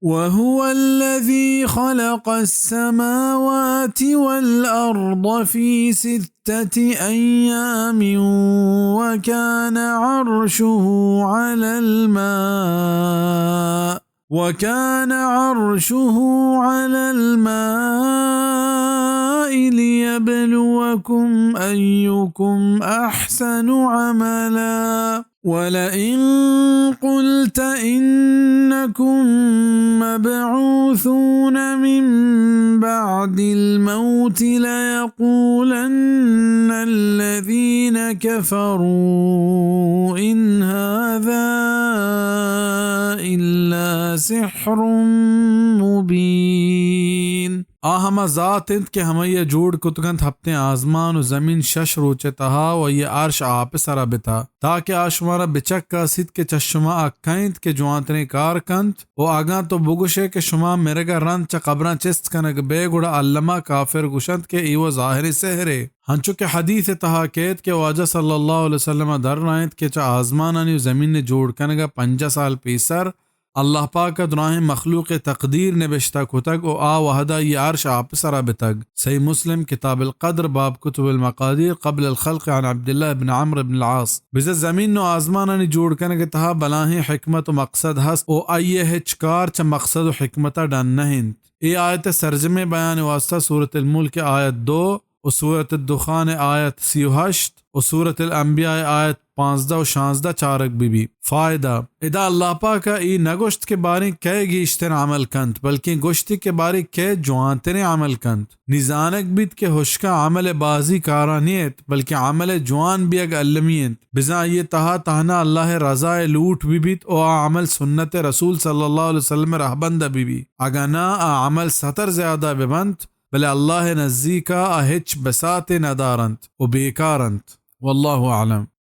وهو الذي خلق السماوات والأرض في ستة أيام وكان عرشه على الماء، وكان عرشه على الماء ليبلوكم أيكم أحسن عملا. ولئن قلت إنكم مبعوثون من بعد الموت ليقولن الذين كفروا إن هذا إلا سحر مبين. آ ہما ذات انت کہ ہمائی ءَ جوڑ کتگ انت ہپتیں آزمان و زمین شش روچ ءِ تہا و آئی ءِ عرش آپ ءِ سرا بتا، تاکہ آ شمارا بچکاسیت کہ چہ شما آ کئے انت کہ جوانتریں کار کنت، و اگاں تو بگوشئے کہ شما مرگ ءَ رند چہ قبراں چست کنگ بئے، گڑا الما کافر گوشنت کہ اے و ظاہریں سحرے۔ ہنچو کہ حدیث ءِ تہا کئیت کہ واجہ صلی اللہ علیہ وسلم ءَ درائینت کہ چہ آزمانانی و زمین ءِ جوڑ کنگ ءَ پنجاہ سال پیسر اللہ پاک ءَ دراہیں مخلوق ءِ تقدیر نبشتہ کتگ و آ وہد ءَ آئی ءِ عرش آپ ءِ سرا بتگ۔ صحیح مسلم، کتاب القدر، باب کتب المقادیر قبل الخلق، عن عبداللہ بن عمرو بن العاص۔ بزاں زمین و آزمانانی جوڑ کنگ ءِ تہا بلاہیں حکمت و مقصد ہست و آئی ءِ ہچ کار چہ مقصد و حکمت ءَ ڈن نہ انت۔ اے آیت ءِ سرجمیں بیان ءِ واسطہ سورۃ الملک ءِ آیت دو و سورۃ الدخان ءِ آیت سی و ہشت و سورۃ الانبیاء ءِ آیت پانزدہ و شانزدہ چارگ بہ بی۔ فائدہ، ادا اللہ پاک ءَ اے نہ گوشت کہ باریں کئے گیشتر عمل کنت، بلکیں گوشتی کہ باریں کئے جوانتریں عمل کنت۔ نی زانگ بیت کہ ہشکا عمل ءِ بازی کارا نیت، بلکیں عمل ءِ جوان بیگ المی انت۔ بزاں آئی ءِ تہا تہنا اللہ ءِ رضا ءِ لوٹ بہ بیت و آ عمل سنت رسول صلی اللہ علیہ وسلم ءِ رہبند ءَ بہ بیت۔ اگاں ناں آ عمل ستر زیادہ بہ بنت، بلے اللہ ءِ نزیک ءَ آ ہچ بساتے نہ دارنت و بیکار انت۔ واللہ اعلم۔